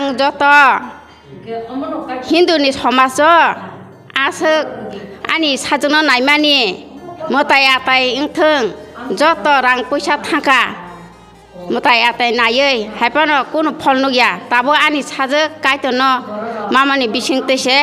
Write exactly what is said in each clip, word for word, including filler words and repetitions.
Ang joto Hindu ni somaj o aswk ani sajwk no naimani mwtai atai wngthwng, joto rang puisa thangkha mwtai atai naiwi haiphano kunu phol nukya, tabuk ani sajwk Kaitor no mamani bisingtwi se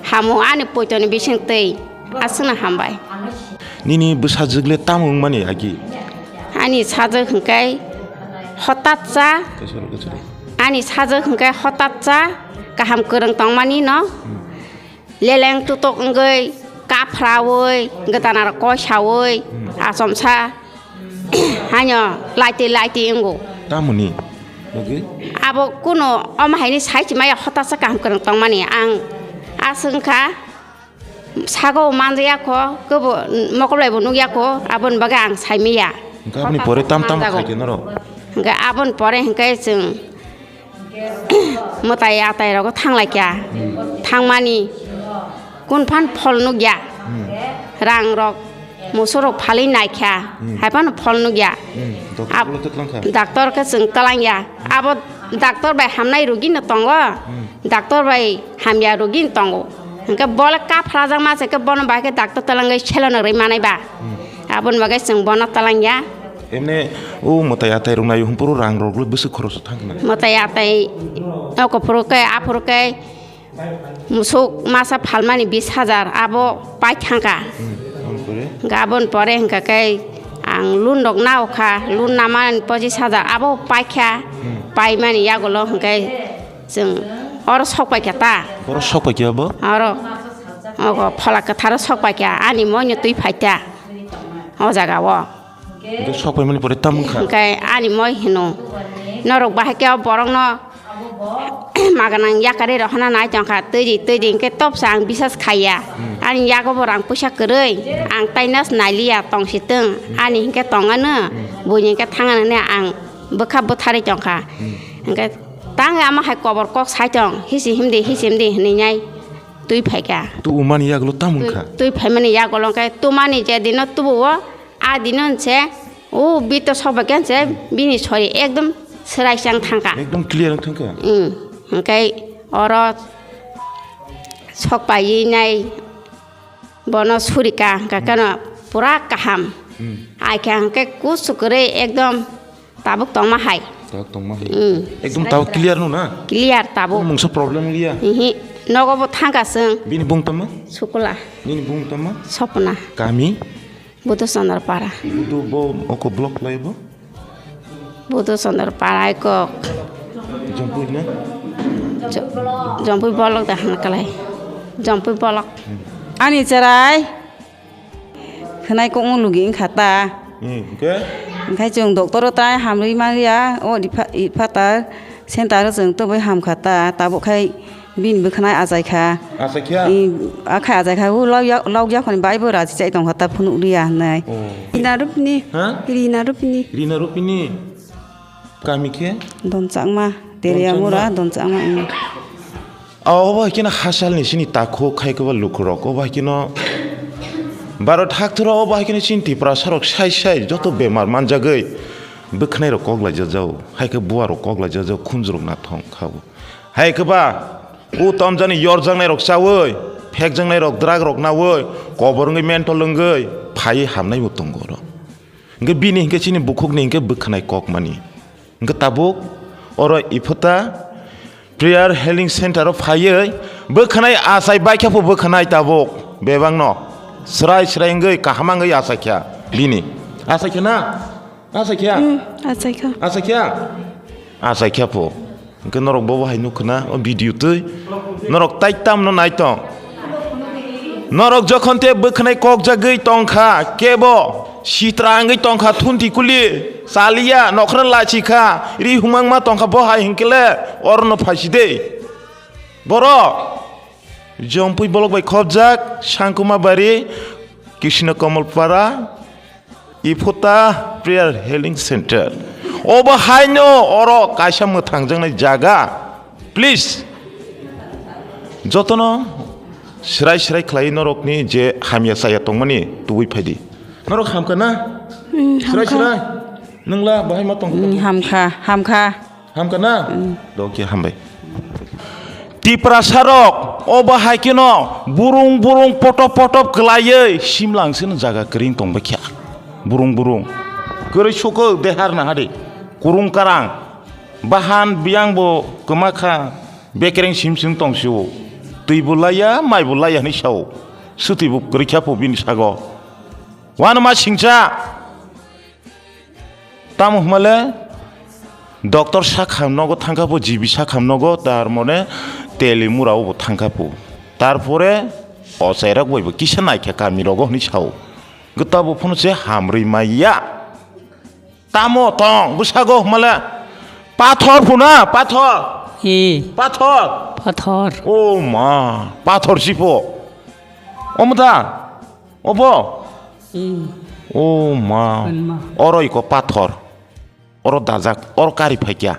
hamu, ani poito ni bisingtwi. Aswkno hambai. Nini bwsajwk le tamo wngmani agi? Ani sajwk hwnkhe hotat cha. Kaisa rw, kaisa rw. Ani sajwk hwnkhe hotat cha, kaham kwrwng tongmani no. Hmm. Leleng tutok wngwi, kaphrawi, gwdana rok koisawi, hmm, achomsa. Haino laiti laiti wngo. Tamoni? Bagwi? Abo kuno omo haini sai chimaya hotat cha kaham kwrwng tongmani. Ang aswk wngkha. Sago manjaya kho, kebo mokoblai bo nukya kho, aboni bagwi ang saimaya. Hwnkhe aboni pore tam tam manjago. Khaikhe norok? Hwnkhe aboni pore hwnkhe chwng mwtai atai rogo thanglaikha. Hmm. Thangmani kun phan phol nukya. Hmm. Rang rok, musu rok phalwi naikha. Hmm. Haiphano phol nukya. Hmm. Doctor Ab-, ulo to twlangkha? Doctor khe chwng twlangya. Abo doctor bai hamnai rogi no tongo. Hmm. Doctor bai hamya rogi no tongo. Hwnkhe bole kaphrajakma se khe bono bahai khe doctor twlangwi seleno rwi manai ba. Hmm. Aboni bagwi chwng bono twlangya. Emne o mwtai atai rok nai hwnphuru rang rok le bwswk khoroso thangkha na? Mwtai atai oko phuru khe aphuru khe musuk masa phalmani bis hajar abo pai thangkha. Hmm, aboni pore? Hwnkhe aboni pore hwnkha khe ang loan rok nao kha, loan namani pochis hajar abo paikha, hmm, paimani yagulo hwnkhe chwng oro sok paikha ta. Oro sok paikha abo? Oro, ogo Phola Kwtharo sok paikha, ani moino twi phaita o jaga o. Hwnkhe sok paimani pore tamo wngkha? Hwnkhe ani moi hino, norok bahai khe o borokno maganang yakarwi rohorna nai tongkha, twi di, twi di hwnkhe topsa ang bisas khaiya. Hmm. Ani yago bo rang puisa kwrwi, ang taino nailiya tongsi twng, ani hwnkhe tongano, hmm, buini hwnkhe thangano hwnwi ang bwkha bwtharwi tongkha. Hmm. Hwnkhe tang ama hai kobor kok sai tong, hisi himdi, hisi himdi hwnwi nai twi phaikha. Tu umani yagulo tamo wngkha? Twi, twi phaimani yagulo hwnkhe tumani je dino tubuo, a dino hwnse, o bito sok bai khe hwnse, bini sori ekdom swrai chang thangkha. Ekdom clear wng thangkha? Hmm. Hwnkhe oro sok paiwi nai bono surika, hwnkhe keno pura kaham. Hmm. Aikha hwnkhe kusu kwrwi ekdom tabuk tongma hai. Tabuk tongma hai. Hmm. Ekdom tabuk clear no na? Clear tabuk. Mungsa problem liya? Ihi. Nogo bo thangkha chwng. Bini bung tamo? Sukula. Nini bung tamo? Sopna. Kami? Budu Chandra Para. Budu bo oko block lai bo? Budu Chandra Para eko. Jompui na? Jo-, Jompui bolok da han kalai. Jompui bolok. Ani cherai. Khwnai kokno lugi wngkha ta. Hmm, hwnkhe? Hwnkhe chwng doctor o tai hamrwi manya, o ipha-, iphatar center o chwng tobwi hamkha ta, tabuk khai bini bwkhwnai achaikha. Achaikha? I, akhai achaikha, o lawya, lawya khoni bai bo raji chai tongkha ta phunuk riya hwnwi. Oh. Rina Rupini. Ha? Rina Rupini. Rina Rupini? Kami khe? Donchakma, Teria Mura, Donchakma. Donchakma, hmm. Obo hai kheno hasalni chini takhuk khai kwbang lukurok, obo hai kheno Bharat hakthoro, obo hai kheno chini Tiprasarok sai sai joto bemar manjagwi bwkhwnairok kok laijajao, hai khe buarok kok laijajao, khunjurok nathong khao. Hai khe ba o tomjani yorjaknairok chaui, phekjaknairok, drugrok naui, kobor wngwi mental wngwi phaiwi hamnaibo tongo oro. Hwnkhe bini hwnkhe chini bukhukni hwnkhe bwkhwnai kokmani. Hwnkhe tabuk oro Iphota Prayer Healing Center o phaiwi bwkhwnai achai baikha pho bwkhwnai tabuk bebakno. Srai srai wngwi kaham wngwi achaikha bini. Achaikha na? Achaikha? Hmm, achaikha. Achaikha? Achaikha pho. Hwnkhe norok bobo hai nukho na o video twi. Norok tai tamno nai tong. Norok jokhon te bwkhwnai kokjagwi tongkha, kebo sitra wngwi tongkha, thunti kuli chaliya, nokhorno lachikha, ri humangma tongkha, bo hai hwnkhe le orono phaisi de. Borok Jompui bolok bai khopjak, Sangkuma Bari, Krishna Kamal Para, Iphota Prayer Healing Center. Obo haino oro kaisa mwthangjaknai jaga. Please. Jotono srai srai khlai norokni je hamya chaya tongmani tubui phaidi. Norok hamkha na? Hmm, srai hamkha. Srai. Nwngla bahai ma tongkha? Hmm, hamkha, hamkha. Hamkha na? Dokhe hambai. Tiprasa rok obo hai kheno burung burung potop potop kwlaiwi simlang sino jaga kwrwng tongbaikha. Burung burung. Kwrwi sukho dehar nahadi. Kurung karang. Bahan biyang bo kwma kha. Bekereng sim sim tong sio. Twi bo laiya, mai bo laiya hinwi sao. Swtwi bo kwrwi kha pho bini sago. Wano ma singcha. Tamo hwnmale doctor sakham nogo thangkha pho, G B sakham nogo, tar mone Telimura o bo thangkha pho. Tarpore ochairok bai bo kisa naikha kami rogo hinwi sao. Gita bo phano se hamrwi maiya. Tamo tong bwsago hwnmale pathor phuna, pathor. E, Pathor. Pathor. O ma, pathor si pho. Omo da? Obo? Hmm. O ma. Hwnma. Oro iko pathor. Oro dajak, oro kari phaikya.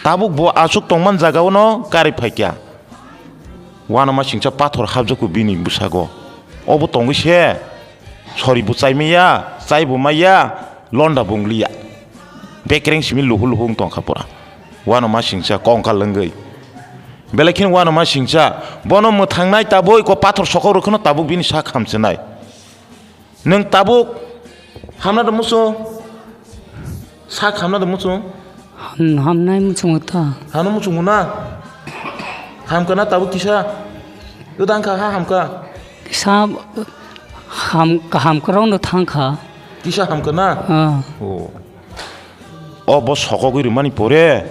Tabuk bo aswk tongman jaga ono kari phaikya. Wano ma singcha pathor habjago bini bwsago. Obo tongwi se. Sori bo chaimaya, chai bo maya, londa bo wngliya. Bekereng simi luhu luhu wng tongkha pura. Wano ma singcha kongkal wngwi. Belai kheno wano ma singcha. Bono mwthangnai tabuk iko pathor sokok rwkhwno tabuk bini sak hamchinai. Nwng tabuk hamna da muchung? Sak hamna da muchung? Ham-, hamnai muchungo ta. Hano muchungo na? Hamkha na tabuk kisa? Wdang kha ha hamkha? Kisa ham-, kaham kwrwngno thangkha. Kisa hamkha na? Ah. O. O bo sokogwi rwmani pore.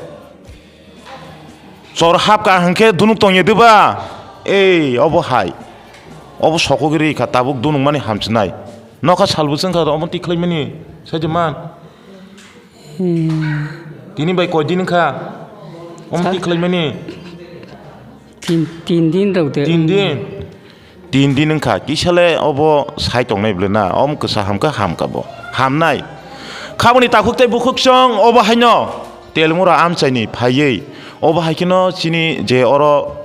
Chor hapka hwnkhe dunuk tongya diba? Ei, obo hai. Obo sokogwi rwi kha, tabuk dunukmani hamchinai. Nokha salbwchwng kha, omo tikhlaimani, saidi man. Hmm. Tini bai koi din wngkha? Omo Sa- tikhlaimani? Tin, tin din rok de. Tin din? Tin din wngkha, kisale obo sai tongnai bwle na, om kwsa hamkha, hamkha bo. Hamnai. Khaboni takhuk tei bukhuk chwng obo haino Telimura amchaini phaiwi. Obo hai kheno chini je oro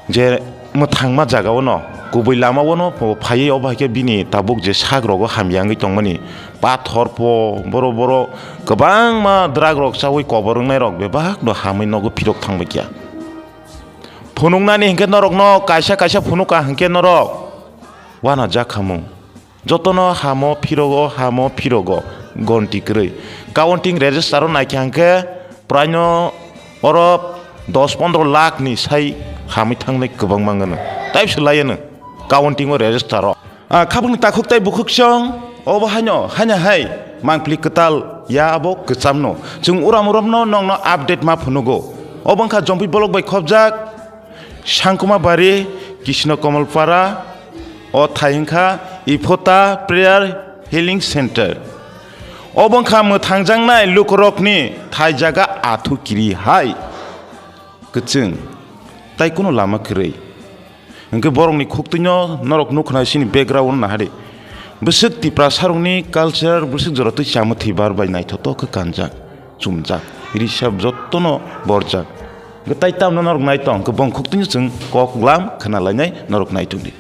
je mwthangma jaga ono, kubui lama ono phaiwi obo hai khe bini tabuk je sak rogo hamya wngwi tongmani. Pathor po, boro boro kwbangma drug rok chawi kobor wngnai rok bebak no hamwi nogo phirok thangbai kya. Phunuknani hinkhe norokno kaisa kaisa phunukha hinkhe norok wanajak khamung. Jotono hamo phirogo, hamo phirogo, gonti kwrwi. Counting register o naikha hinkhe praino oro dos pondro lakh ni sai hamwi thangnai kwbangma wngano. Taibo se laiano counting o register o. Ah, khabangni takhuk tei bukhuk chwng obo haino, haino hai mangpili kwtal ya abo kwchamno. Chwng uram uramno nokno update ma phunugo. Obo wngkha Jompui block bai khopjak Sangkuma Bari, Krishna Kamal Para, o thai wngkha Iphota Prayer Healing Center. Obo wngkha mwthangjaknai lukurokni thai jaga athu kiri hai kwchwng, tai kunu lama kwrwi. Hwnkhe borokni khuktwino norok nukha sini background nahadi. Bwswk Tiprasarokni culture, bwswk jora twi chamwi thwibar bai naithotok khe kanjak, chumjak, risap jottono borjak. Hwnkhe tai tamno norok naitong, hwnkhe bong khuktwino chwng kok lam khna lainai norok naitongdi.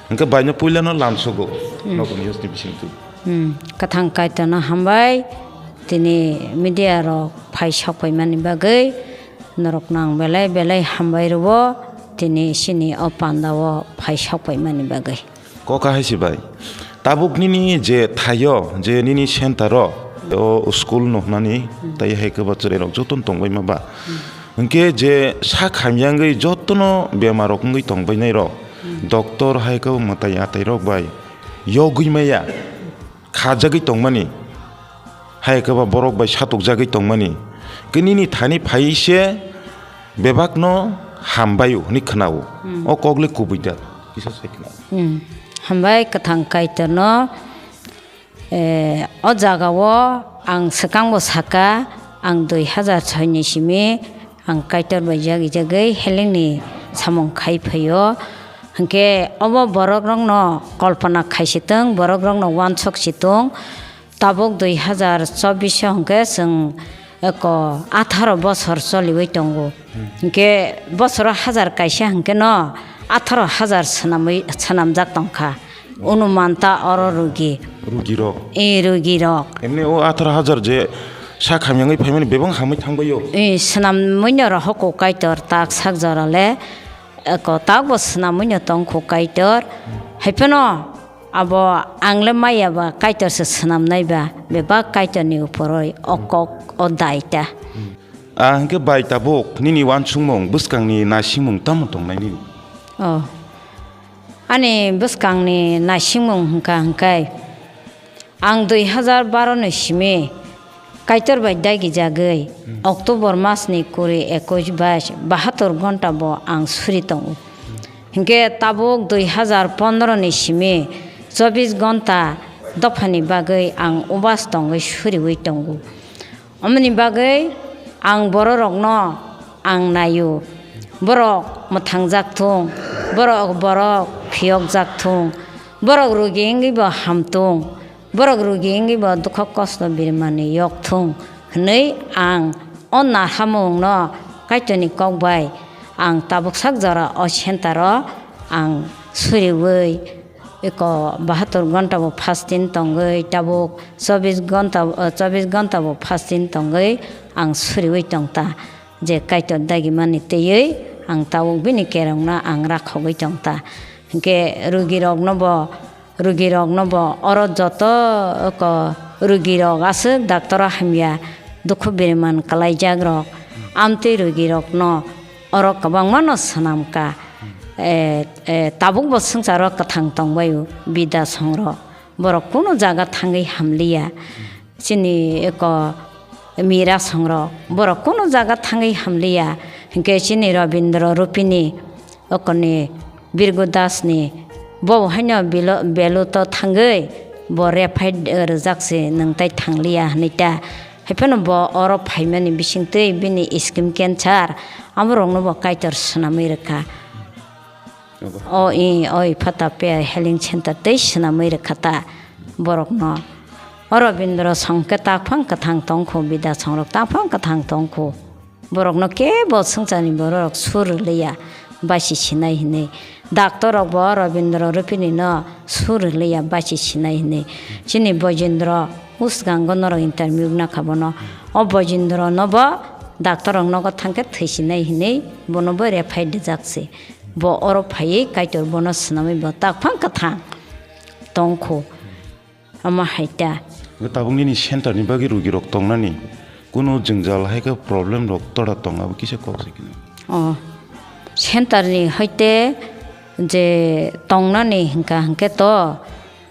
Hwnkhe baino puilano lamsogo, hmm, nokni yosni bisingtwi. Hmm, kwthang Kaitorno hambai, tini media rok phai sok paimani bagwi. Norokno ang belai belai hambai rwo, tini chini o panda o phai sok paimani bagwi. Kok hai se bai. Tabuk nini je thaio, je nini center o, o school no hwnani, hmm, tai hai khe ba chwrai rok joto no tongbai ma ba. Hmm. Hwnkhe je sak hamya wngwi joto no bemar rok wngwi tongbai nai rok, hmm, doctor hai khe mwtai atai rok bai yogwi maya. Khajagwi tongmani, hai khe ba borok bai satokjagwi tongmani, khe nini thani phaiwi se bebakno hambai-o hwnwi khna-o. Hmm. O kok le kubui da, kisa sai khna. Hmm. Hambai kwthang Kaitorno, eh, o jaga-o ang swkang bo saka, ang dui hazar soi ni simi, ang Kaitor bai jagwi jagwi helengni samung khai phaio. Hwnkhe obo borokrokno kolpona khaisitwng, borokrokno uansuk sitwng. Tabuk dui hazar chobbish o hwnkhe chwng eko atharo bosor choliwi tongo. Hmm. Hwnkhe bosoro hazar kaisa hwnkhe no atharo hazar swnamwi, swnamjak tongkha. Onumanta oro rugi. Rugirok. E, rugirok. Emni o atharo hazar je Sak hamyangwi phaimani bebak hamwi thangbaio. Eh, swnamwi no rohorkho Kaitor tak sak jora le, eko tak bo swnamwi no tongkho Kaitor. Haiphano abo ang le maya ba Kaitor se swnamnai ba, bebak Kaitor ni uporoi o kok o dai ta. Ah, hwnkhe bai tabuk nini uansukmung bwskangni naisingmung tamo tongnai nini? Oh. Ani bwskangni naisingmung hwnkha hwnkhe, ang dui hazar baro ni simi Kaitor bai dagijagwi, hmm, October mas ni kuri, ekush, bais, bahatur gonta bo ang suri tongo. Hmm. Hwnkhe tabuk dui hazar pondro ni simi chobbish gonta dophani bagwi ang ubas tongwi suriwi tongo. Omoni bagwi ang bororokno ang naio. Borok mwthangjak thung, borok, borok phiyokjak thung, borok rugi wngwi bo ham thung, borok rugi wngwi bo dukha kosto birimani yok thung hwnwi ang o narhamungno Kaitorni kok bai ang tabuk sak jora o center o ang suriwi eko bahatur gonta bo fasting tongwi, tabuk chobbish gonta, eh, chobbish gonta bo fasting tongwi ang suriwi tong ta, je Kaitor dagimani twiwi ang tabuk bini kerongno ang rakhogwi tong ta. Hinkhe rugirokno bo, rugirokno bo oro joto eko rugirok aswk doctor o hamya dukhu biriman kwlaijakrok, amtwi rugirokno oro kwbangmano swnam ka. Eh, eh, tabukbo swngcharo kwthang tongbaio, bida songrok. Borok kunu jaga thangwi hamliya. Chini eko mira songrok. Borok kunu jaga thangwi hamliya. Hinkhe chini Robindra Rupini, okoni Birgu Dasni, bo haino bilo-, beluto thangwi bo rephai rwjak se, nwng tai thangliya hwnwi ta. Haiphano bo oro phaimani bisingtwi bini skin cancer, amorokno bo Kaitor swnamwi rwkha. Obo. O i, o i phata pe healing center tei swnamwi rwkha ta borokno. O Robindra song khe taphang kwthang tongkho, bida songrok taphang kwthang tongkho. Borokno kebo swngcharni bororok sur rwliya, basi sinai hinwi. Doctor rok bo Robindra Rupini no sur rwliya, basi sinai hinwi. Chini Bojendra usgango norok interview nakha bono. O Bojendra no bo doctor rok nogo thangkhe thwisinai hinwi bono bo rephai dijak se. Bo oro phaiwi Kaitor bono swnamwi bo taphang kwthang tongkho. Omo hai ta. Tabuk nini center ni bagwi rugi rok tongnani kunu jwngjal hai khe problem rok tora tong abo kisa kok se kini. O center ni hoite je tongnani hinkha hinkhe to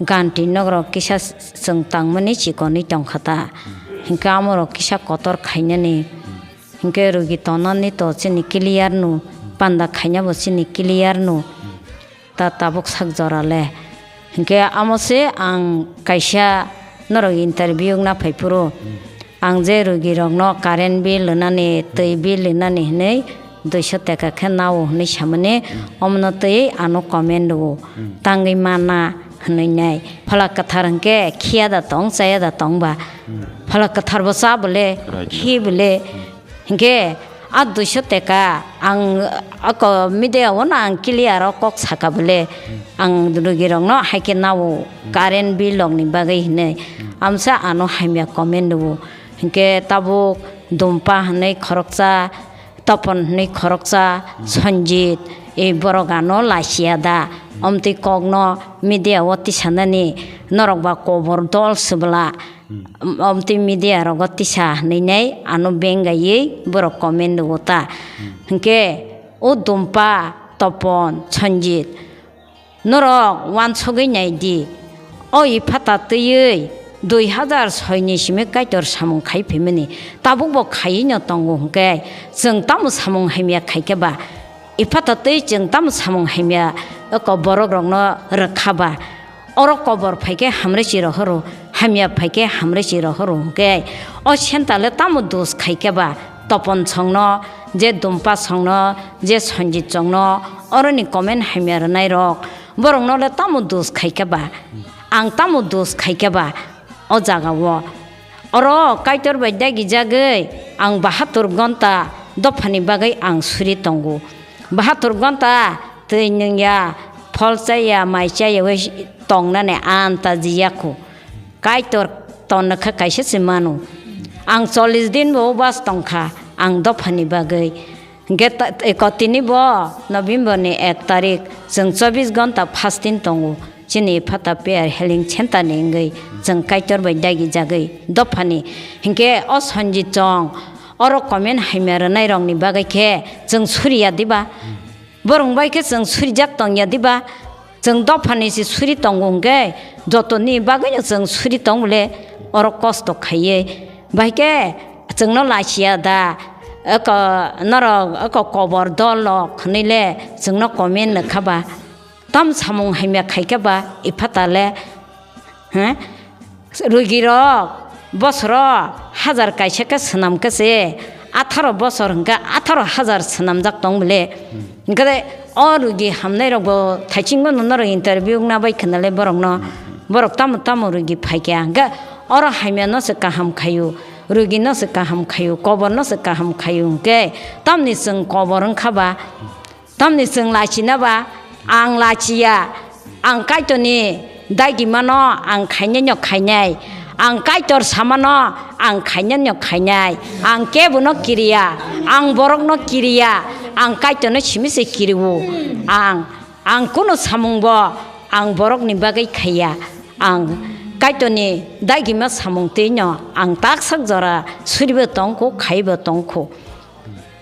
ganti nok rok kisa chwng tangmani chikonwi tongkha ta. Hinkhe amorok kisa kotor khainani. Hinkhe rugi tongnani to chini clear no, panda khaina bo chini clear no. Ta tabuk sak jora le. Hinkhe amo se ang kaisa norok interview wngna phai phuru. Ang je rugi rokno current bill rwnani, twi bill rwnani hinwi duiso teka khe nao hinwi samani, omono twi ano comment rwo. Tangwi mana hinwi nai. Phala kwthar hinkhe khiya da tong, chaya da tong ba. Phala kwthar bo cha bole, right, khi bole. Hinkhe a duiso teka ang ako media o no ang clear o kok saka bole, ang rugi rok no hai khe nao current bill rok ni bagwi hinwi amsa ano hamya comment rwo. Hinkhe tabuk Dumpa hinwi khoroksa, Topon hinwi khoroksa, Sanjit, e borok ano lachiya da, omtwi kok no media o tisanani norok ba kobor dol sibla. Om-, omtwi media rogo tisa hinwi nai ano bengaiwi borok comment rwo ta. Hinkhe o Dumpa, Topon, Sanjit, norok uansugwi nai di. O iphata twiwi dui hazar soi ni simi Kaitor samung khai phimani. Tabuk bo khaiwi no tongo hinkhe chwng tamo samung hamya khai khe ba? Iphata twi chwng tamo samung hamya oko borok rokno rwkha ba? Oro kobor phai khe hamresi rohoro, hamya phai khe hamresi rohoro hwnkhe, o senta le tamo dos khai khe ba? Topon songno, je Dumpa songno, je Sanjit songno, oroni comment hamya rwnai rok, borokno le tamo dos khai khe ba? Ang tamo dos khai khe ba o jaga o? Oro Kaitor bai dagijagwi ang bahatur gonta dophani bagwi ang suri tongo. Bahatur gonta twi nwngya, phol chaya, mai chaya wi tongnani anta jiya kho. Kaitor tonna kha kaisa se mano. Ang chollish din bo ubas tongkha ang dophani bagwi. Hwnkhe ta-, eko tini bo November ni ek tarik, chwng chobbish ghonta fasting tongo. Chini Phata Prayer Healing Center ni wngwi chwng Kaitor bai dagi jagwi dophani. Hwnkhe o Sanjit chong oro comment hamya rwnairokni bagwi khe chwng suriya diba? Borok bai khe chwng surijak tongya diba? Chwng dophani se suri tongo hwnkhe, jotoni bagwino chwng suri tong bole oro kosto khaiye. Bahai khe chwngno lachiya da, eko norok eko kobor dol rok hwnwi le chwngno comment nukha ba. Tam samung hamya khaikhe ba iphata le, he? Rugirok bosoro hajar kaisa khe swnam khe se, atharo bosor hwnkhe atharo hajar swnamjak tong bole. Hwnkhe o rugi hamnairokbo thaichingbo norok interview wngna bai khwnale borokno, borok tamo tamo rugi phaikha hwnkhe oro hamyano se kaham khaio, rugino se kaham khaio, koborno se kaham khaio hwnkhe tamni chwng kobor wngkha ba. Tamni chwng lachina ba, ang lachiya, ang Kaitorni dagimano ang khainai no khainai, ang Kaitor samano ang khainai no khainai, ang kebono kiriya, ang borokno kiriya, ang Kaitorno simi se kiriwo, ang, ang kunu samungbo ang borokni bagwi khaiya, ang Kaitorni dagima samung twino ang taksak jora suribo tongkho, khaibo tongkho.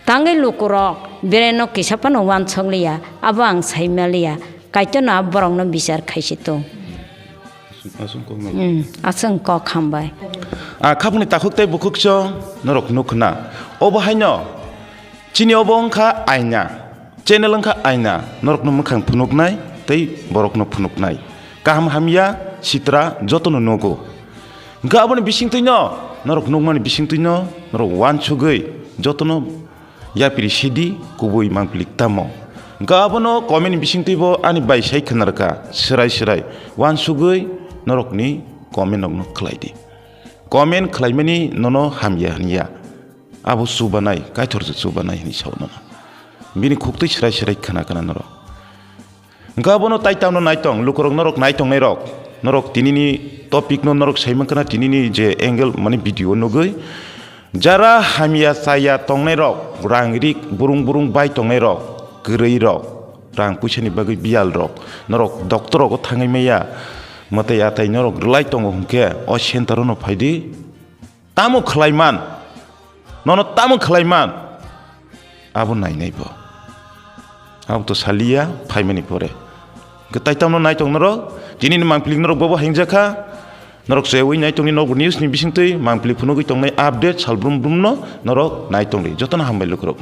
Tangwi lukurok bereno kisa phano uansuk liya, abo ang sai maliya. Kaitorno a borokno bichar khaisi tong. Aswng kok no. Hmm, aswng kok hambai. A khapni takhuk tei bukhukso norok nukhna. Obo haino chini obo wngkha aina. Channel wngkha aina. Norokno mwkhang phunuknai tei borokno phunuknai. Kaham hamya sitra jotono nugo. Hwnkhe aboni bisingtwino norok nukmani bisingtwino norok uansugwi jotono yapri sidi kubui mangpili tamo. Hwnkhe abono comment ni bisingtwibo ani bai sai khwnarwkha, swrai swrai uansugwi norokni comment rokno khlaidi. Comment khlaimani nono hamya hwnya. Abo chubanai, Kaitorse chubanai hwnwi sao nono. Bini khuktwi swrai swrai khna khna norok. Hwnkhe abono tai tamno naitong, lukurok norok naitongnairok, norok tinini topic no norok sai mankha na, tinini je angle mane video nugwi. Jara hamya chaya tongnairok, rang rik burung burung bai tongnairok, kwrwirok, rang puisani bagwi biyalrok, norok doctor rogo thangwi maya, mwtai atai norok rwlai tongo hwnkhe o center o no phaidi. Tamo khlaiman? Nono tamo khlaiman? Abo nainai bo. Abo to saliya phaimani pore. Hwnkhe tai tamno naitong norok, tinini mangpili norok bobo hengjakha. Norok chewi naitongni nogo news ni bisingtwi mangpili phunugwi tongnai update sal brum brum no norok naitongdi. Jotono hambai lukurok.